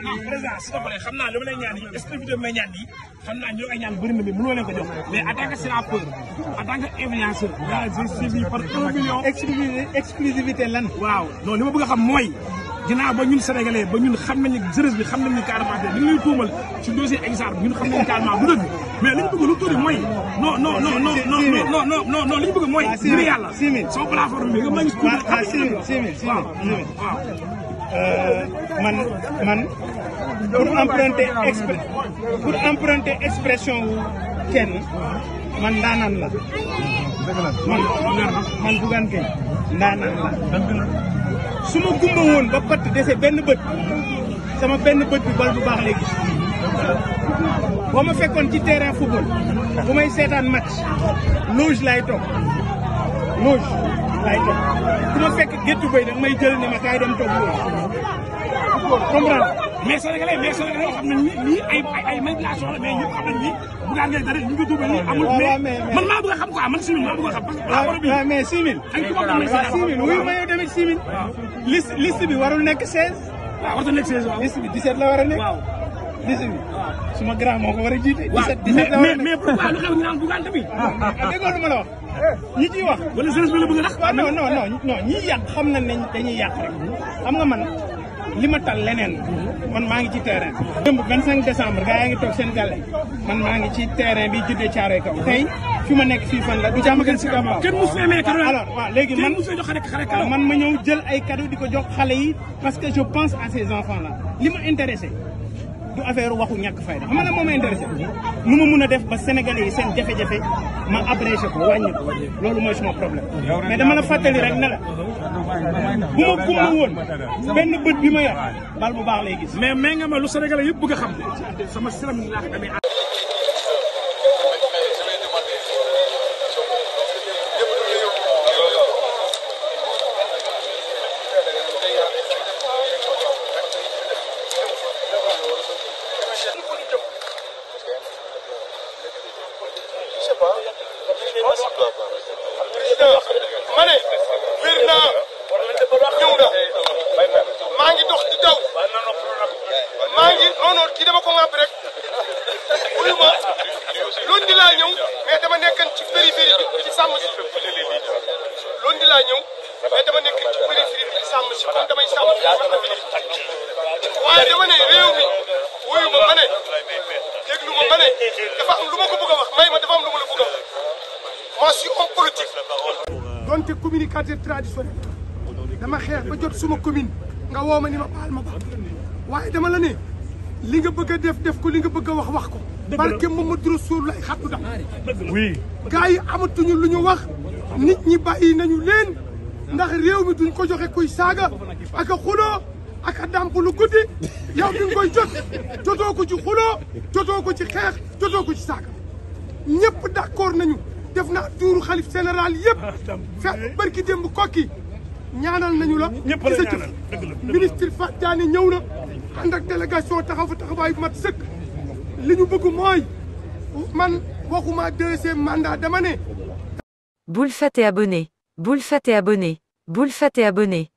président s'il te plaît xam naa li ma lay ñaan yi exclusivité may ñaan yi xam naa ñu ay ñaan bëri na mais mënoo leen ko jox mais en tant que sénateur en tant que influenceur j'ai suivi par 1 million exclusivité lan waaw non li ma bëgg a xam mooy ginnaaw ba ñun sénégalais ba ñun xam nañu jeunesse bi xam nañu carrément li ñu lay tuumal ci dossier exemple ñun xam nañu carrément bu dëgg mais li ñu bëgg lu tuuti mooy non li ñu bëgg mooy ngir yàlla sama plateforme bi nga ma ngi man pour emprunter expression wu kenn man ndaanaan la man Bougane Gueye ndaanaan la su ma gumba woon ba patt dese benn bët sama benn bët bi bal bu baax lay gis boo ma fekkoon ci terrain football bu may seetaan match loge lay toog ku ma fekk géttu bay nag may jël ne ma kaay dem toog loge comprendre mais sénégalais xam nañ ni lii ay manipulation la mais ñëpp xam nañ ni Bougane Gueye dara ñu ngi dugal nii amul mais man maa bëgg a xam quoi man Simil maa bëgg a xam parce que waaw mais Simil wuyu ma yow tamit Simil liste bi warul nekk 16 waaw warul nekk 16 waaw liste bi 17 la war a nekk liste bi suma grand moo ko war a jiite 17 la war a nekk mais pourquoi lu xew ñu naan Bougane tamit déggoo lu ma la wax ñi ciy wax wala jeunesse bi la bëgg a tax waaw non ñi yàq xam nañ ne dañuy yàq rek xam nga man li ma tal leneen man maa ngi ci terrain démb 25 décembre gaa yaa ngi toog seen gàlle man maa ngi ci terrain bi juddee Caaroy kaw tey fi ma nekk fii fan la du jàmm gën si Kambaaw kenn musu amee cadeau alors waaw léegi man ma ñëw jël ay cadeau di ko jox xale yi parce que je pense à ces enfants là li ma intéressé du affaire waxu ñàkk fayda xam nga moo ma intéressé nu ma mun a def ba sénégalais yi seen jafe-jafe ma abrégé ko wàññi ko loolu mooy suma problème mais dama la fàttali rek ne la bu ma gumba woon benn bët bi ma yor bal bu baax lay gis mais nga ma lu sénégalais yëpp bëgg a xam sama siram laa ko amee ma ne wér naa ñëw na maa ngi dox di daw maa ngi non kii dama ko ŋàpp rek wuyu ma loolu di laa ñëw mais dama nekkan ci périphérie bi ci sàmm si loolu di laa ñëw mais dama nekk ci périphérie bi ci sàmm si comme damay sàmm si waaye dama ne réew mi wuyu ma ma ne déglu ma ne dafa am lu ma ko bëgg a wax may ma dafa am lu ma la bëgg a wax moi je suis homme politique. donte communicateur traditionnel dama xeex ba jot suma commune nga woo ma ni ma baal ma ba waaye dama la ne li nga bëgg a def ko li nga bëgg a wax ko. barke Mamadou Rasoul lay xattu dam oui gars yi amatuñu lu ñu wax nit ñi bàyyi nañu leen ndax réew mi duñ ko joxe kuy saaga ak a xuloo ak a dàmp lu guddi yow di nga koy jotoo ko ci xuloo jotoo ko ci xeex jotoo ko ci saaga ñëpp d'accord nañu. def naa tuuru xalif général yëpp fekk barki démb kokki ñaanal nañu la ci sa jëf ministre Fatou Diané ñëw na ànd ak délégation taxaw fa taxawaay mat sëkk li ñu bëgg mooy man waxuma 2e mandat dama ne Boule Fat et abonné. Boule Fat et abonné. Boule Fat et abonné.